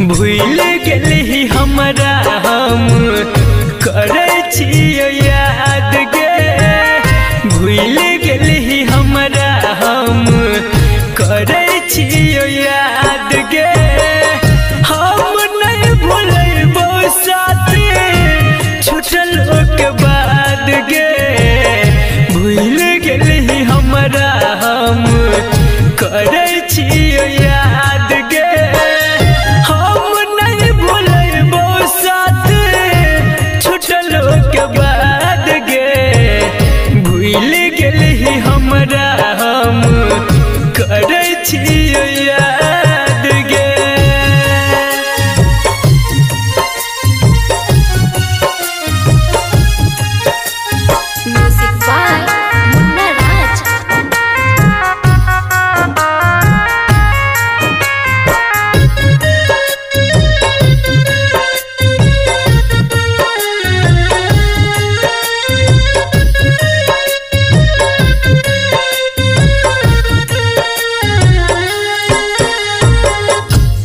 भूल गेलही हमरा हम करै छियौ याद गे। भूल गेलही हमरा हम करै छियौ याद गे। हम नहीं भूलबौ साथ छुटल के बाद गे। भूल गेलही हमरा हम करै छियौ याद गे। हम नहीं भूलबौ साथ छुटल के बाद गे। भूल गेलही हमरा हम करै छियौ याद गे। Music by Munna Raj.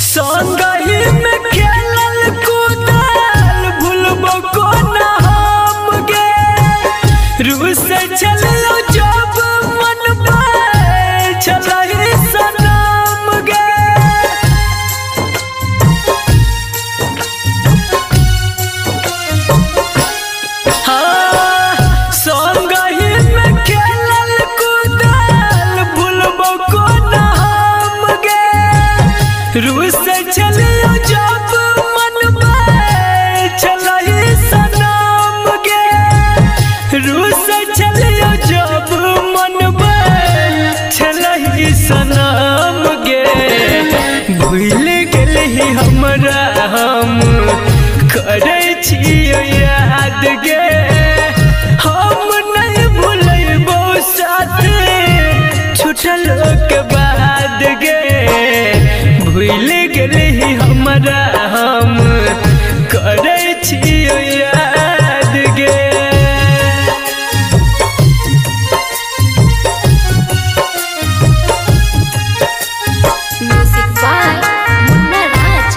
संगही में खेलल कूदल भूलबो कोना हम गे। रूस चललो जब मन पर छलही सनम गे। हाँ, संगही में खेलल कूदल भूलबो कोना हम गे। रूस चलियो जब मन पर छलही सनम गे। रूस चलियो जब मन पर छलही सनम गे। भूल गेलही हमरा हम करै छियौ याद गे। हम नहीं भूलबौ साथ छुटल के बाद गे। भूल गेलही हमरा हम करै छियौ याद गे। Music by Munna Raj.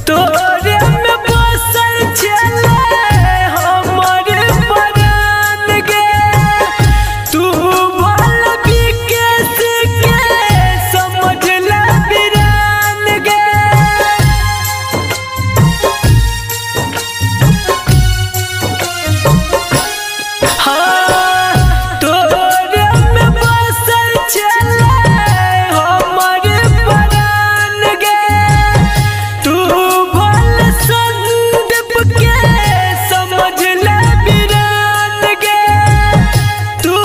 तोरे में बसल छलै हमर प्राण गे। तू भल विकेश के समझला वीरान गे। हाँ, तोरे में बसल छलै हमर प्राण गे। तू भल संदीप के समझला वीरान गे। तू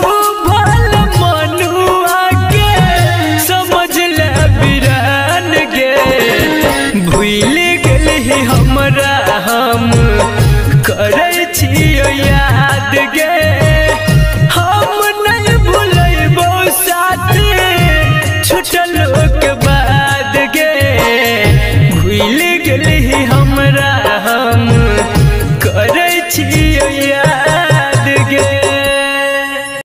भल मनुआ के समझला वीरान गे। भूल गेलही हमरा हम करै छियौ याद गे। हम नहीं भूलबौ साथ छुटल के बाद गे। भूल गेलही हमरा हम करै छियौ